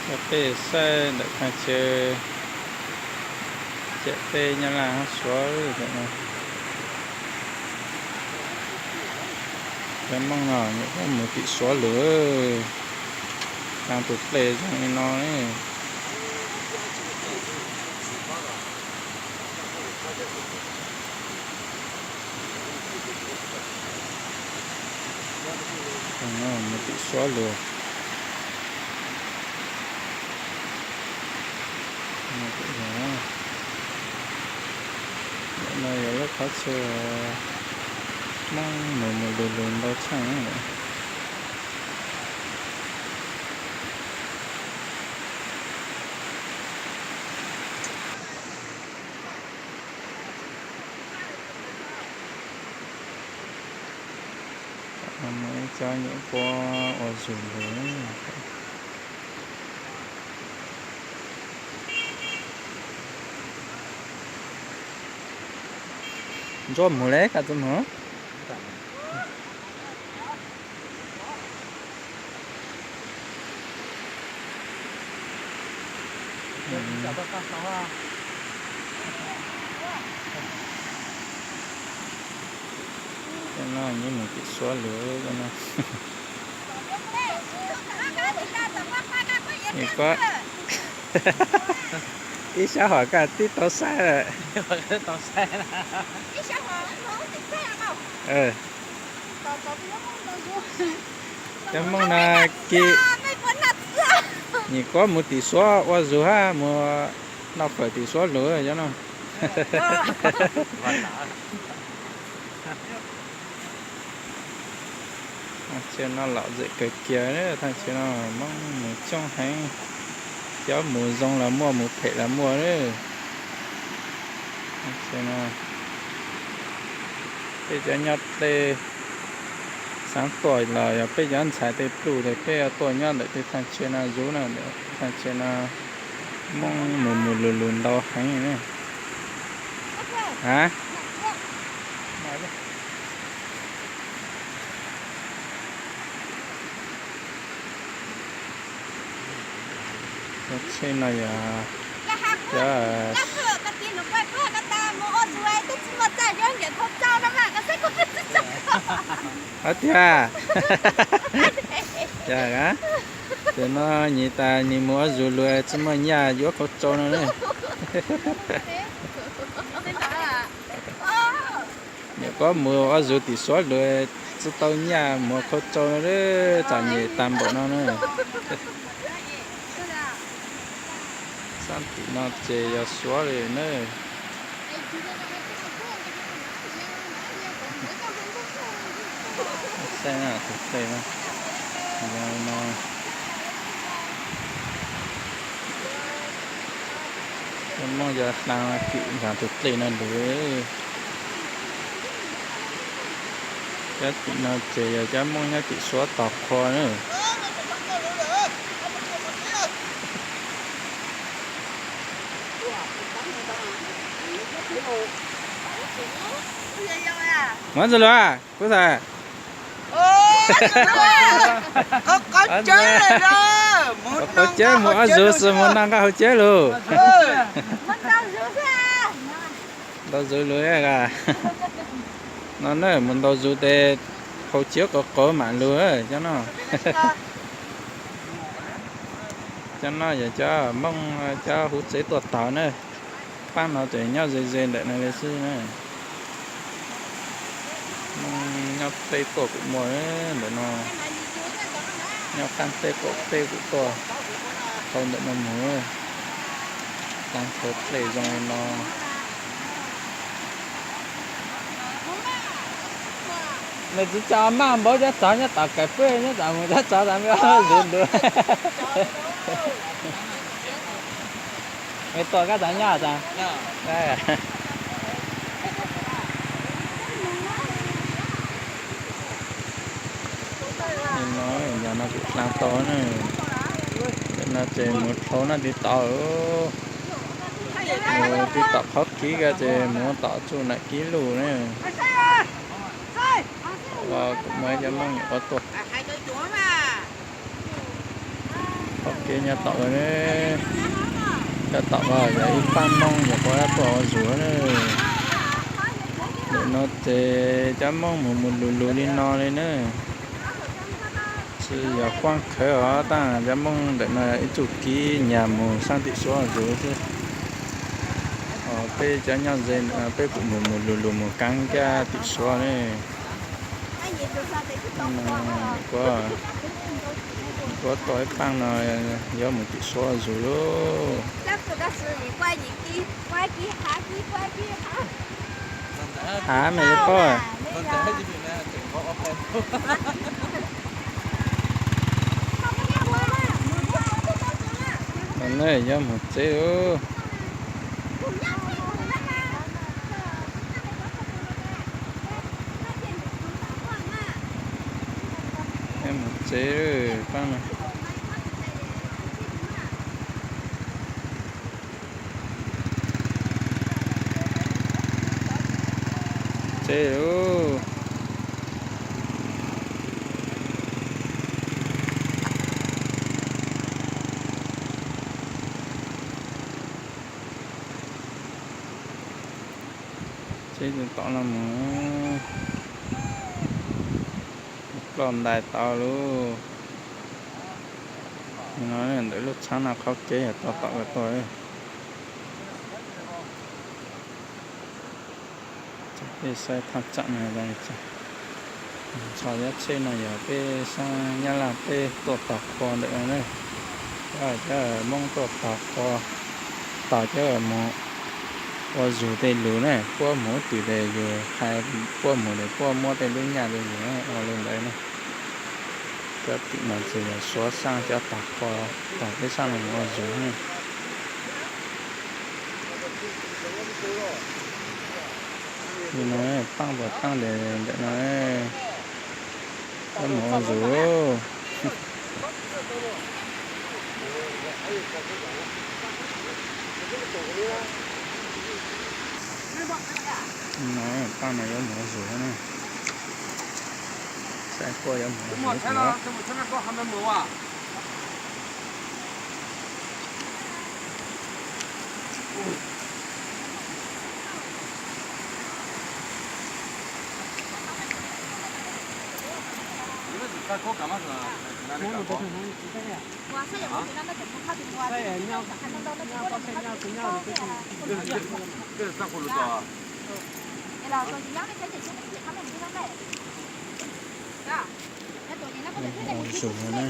Coj peb saib ntawm thaj chaw ciam teb Nyab Laj hab Suav ntawm no. Cov Hmoob no nyuam qhuav mus tim Suav lawm, tag tus dlej zoo li no ne. Mus tim Suav lawm. Ntawm no yog lub qhov chaw Hmoob mus mus lug lug ntau tshaj. Ib co nyuam qhuav ua zug lug. Ntsuab mus le, koj txawj mus. Cov no nws mus tim Suav lawm cov no. Ib sab hom kaj tib tau saib lawm. Cov Hmoob na, kis nyuam qhuav mus tim Suav ua zug hab mus noj fawm tim Suav lawm cov no. Thaj chaw no lom zem kawg kiag, thaj chaw no Hmoob mus coob heev, cov mus zoo los muaj, mus phem los muaj. Thaj chaw no peb cov nyob tej xaav tuaj los yog peb cov ntxhais tej pluj ces peb yuav tuaj nyob ntawm tej thaj chaw no zuv na, ntawm thaj chaw no Hmoob mus mus lug lug ntau heev ne. Cov tsheb no yog cov, hov tiag, cas, tus no nyias tas nyias mus ua zug lug tsi muaj nyaj yuav khau tsau no ne. Nyuam qhuav mus ua zug tim Suav lug tsi tau nyaj mus khau tsau no, txom nyem tag npaum no na. Sab tim no ces yog Suav li na. Saib tus dlej no, yog no, Hmoob yog dlaa tim nkaag tus dlej no lug. Cov tim no ces yog cov Hmoob nyob tim Suav tog qhua na. Mus ntawd lug, kuv thaij. Qaug cawv mus ob zug xwb, mus noj nqaj haus cawv lug. Ntau zug lug, no na, mus ntau zug tes haus cawv qaug qaug mam lug cov no. Cov no yog cov Hmoob cov huv tsev tuaj tog na. Paab no ces nyob ze ze ntawm no li xwb na. Hmoob nyob teb tuaj kuj muaj ntawm no, nyob qaab teb qaum teb kuj tuaj dhau ntawm no mus. Dlaag tau dlej zoo li no. Nws tsi tso maj npaum cov tsov nyob tom kawm peb, nyob tom mus cov tsov tas me ob zuv ntuv. Me tuaj koj tau nyob tas. No yog no kuj dlaag tau na. Ntawm no ces mus dhau no tiv tod, mus tiv tod qhov kiv ko ces mus tom txuj nam kiv luj na. Kuj muaj ib cov Hmoob nyuam qhuav tuaj qhov Ces nyob tom, nyob tom ko yog ib pab Hmoob nyuam qhuav tuaj ua zug na. Ntawm no ces cov Hmoob mus mus lug lug li no li na. Tsis yog kuab khawv os, tab cov Hmoob ntawm no ib txuj kib nyag mus saab tim Suav ua zug xwb. Peb cov nyob ze peb kuj mus mus lug lug mus kaab kiab tim Suav ne. Kuv tuaj ib paab no yuav mus tim Suav ua zug lauj. Hav me paub. Yuav mus tsev lauj. Yuav mus tsev paab no. Tsev lauj. Tsev tom no mus, ploj ntais tau lauj. No ntawm lub tshab no qhov kev yog tau tom ko tuaj. Peb saib thaj tsam no, ntsho yab tsheb no yog peb saab Nyab Laj peb tuaj tog qhua ntawm no na. Cov Hmoob tuaj tog qhua, tog cov mus ua zug tej lug na, puab mus ib tug tes yus hais puab mus tes puab muab tej lub nyaj rau yus ua li ntawd na. Cov tim no ces yog Suav saab cov tog qhua, tog peb saab no mus ua zug na. Li no paab puas taab tes ntawm no yuav mus ua zug. No paab no yuav mus ua zug na. Saib puab yuav mus ua zug. Ua zug na.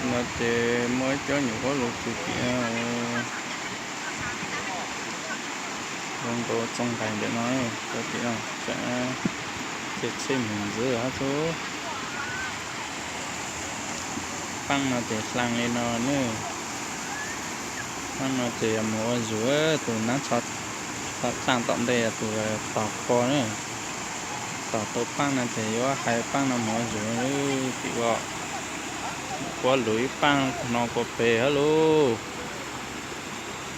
No ces muaj ib cov nyuam huab lug txug tim no, zoo nkaus txoov nqais ntawm no, cov tim no tseem caij tsheb mus ntxiv hab xwb. Paab no ces hlaang li no ne. Paab no ces yog mus ua zug, tus nab tsho hlaang tom ntej yog tus tog qhua ne. Tog tau paab no ces yuav hais paab no mus ua zug tim ko. Puab lug ib paab no kua peg hab lauj.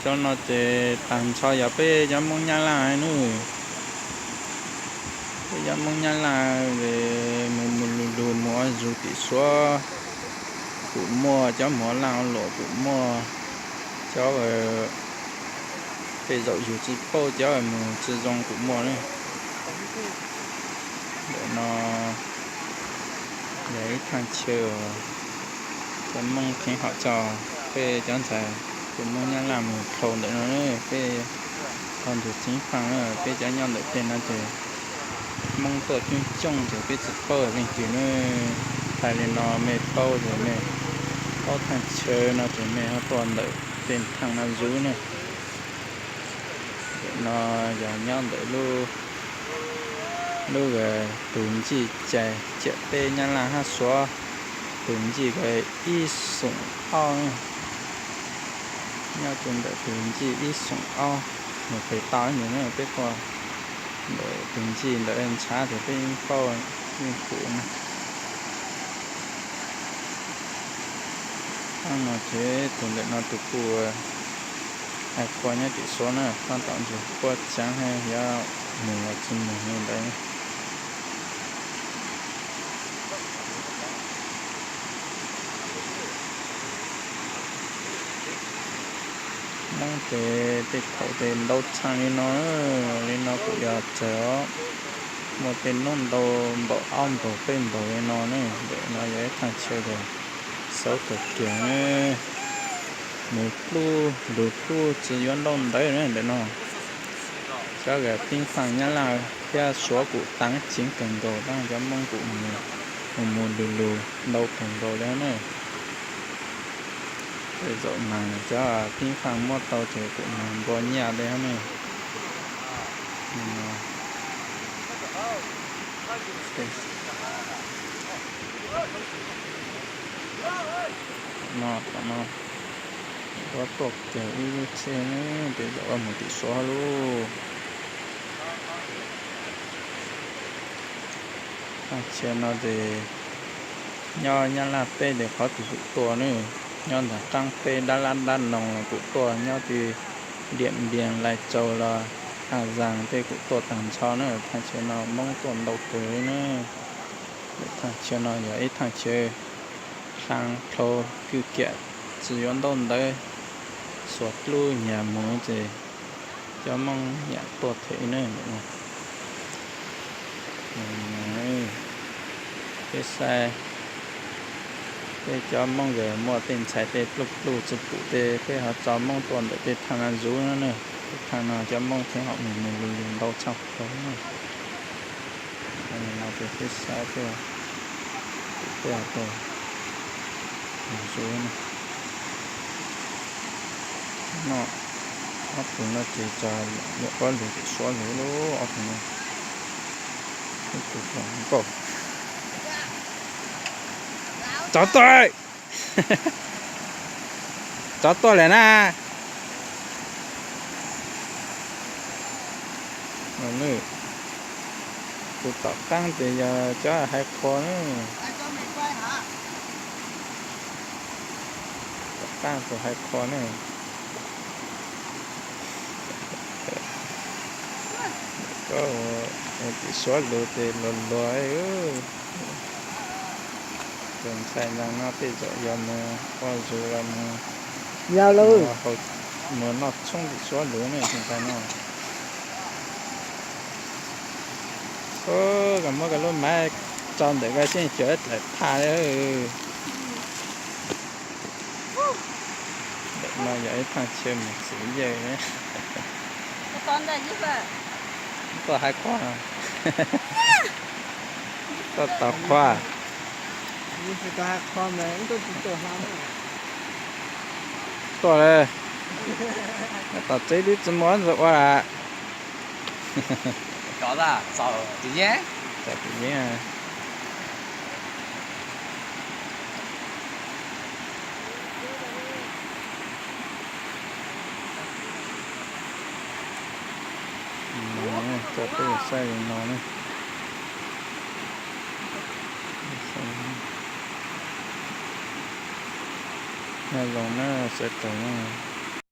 Cov no ces taag nrho yog peb cov Moob Nyab Laj ne. Peb cov Moob Nyab Laj mus mus lug lug mus ua zug tim Suav kuj muaj, cov mus ua laaj ua luam kuj muaj, cov tej zaum yug tsi paub cov mus tsi zoo kuj muaj ne. Ntawm no yog ib thaaj chaw cov Moob kheev hom tso peb cov ntxhais tus Moob Nyab Laj mus dhau ntawm no, peb tau ntug ceev faaj, peb cov nyob ntawm tej no ces Moob tuaj coob coob ces peb tsi paub leej twg ne. Hais li no mej paub ces mej paub thaaj chaw no ces mej ho tuaj ntawm tej thaaj no zug ne. Ntawm no yog nyob ntawm lub, lub tug ntsij cai ciam teb Nyab Laj hab Suav, tug ntsij ib xoom ob. Nyob rau ntawm tus ncij ib xoom ob mus pem toj ib ntsis na, peb tuaj ntawm tus ncij ntawd ntshav ces peb yeej paub yeej pum na. Tam no ces tus ntawm no tus kuj hais qhua nyob tim suav na, tab tom ntsis quaj ceev, yuav mus los tsis mus li ntawd. Hmoob ces tej thaum ces ntau tshaj li no, li no kuj yog tsawg os. Muaj tej hnub ntau npaum ob npaug peb npaug li no ne, ntawm no yog ib thaj chaw uas xauv kawg kiag, mus pluj lug pluj tsis yuav nrauj ntawv na ntawm no. Cov pib faj nyab laj thiab suav kuj taav ceev kawg nkaus, tab cov hmoob kuj mus mus lug lug ntau kawg nkaus li na. Tej zaum mas cov pib faj muab tau ces kuj mus npua nyiaj li ne. No, tom no, tuaj kiag ib lub tsheb, tej zaum mus tim suav lauj. Thaj chaw no ces nyob nyab laj teb ces qhov twg kuj tuaj ne, nyob ntawm qaab teb dab lab dab noog los kuj tuaj, nyob tej Diam Npias, Lais Tsaus los Has Zaas tej kuj tuaj taag nrho na. Thaj chaw no hmoob tuaj ntau kawg li na. Thaj chaw no yog ib thaj chaw dlhau dlhau kwj kiam tsis yuav nrauj ntawv, xuas dlub nyiag mus ces cov hmoob yam tuaj them na. Peb saib, peb cov hmoob nkawd muaj tej ntxhais tej pluj pluj tsis pum tej, peb ho tso hmoob tuaj ntawm tej thaj no zuv na. Tej thaj no cov hmoob thiab ho mus mus lug lug ntau tshaj plaws na. No ces peb saib tej, tej, tej zuv na. No, ob tug no ces tso yam uab lug tim suav lug lauj, ob tug no. Ib tug zoo nkauj. Tsov tuaj, tsov tuaj lawm na. Tus tom qaab ces yog cov hais qhua na. Tom qaab tus hais qhua na. Koj tim suav lug ces luag luag. Tus ntxhais ntawm no tej zaum yog mus ua zuv los mus, yog mus noj tshoob tim suav lug ne tus ntxhais no. Koj muab koj lub maiv tso ntawm koj seb cuag dlaim phaj li. Ntawm no yog ib thaj chaw mus txiv yawg. Tuaj hais qhua, tuaj tos qhua. Tuaj le, tom tsev twb tsis muaj ntxuav ua. Txom txom yeeb. Coj peb saib li no ne. Nyob zoo na sawv daws na.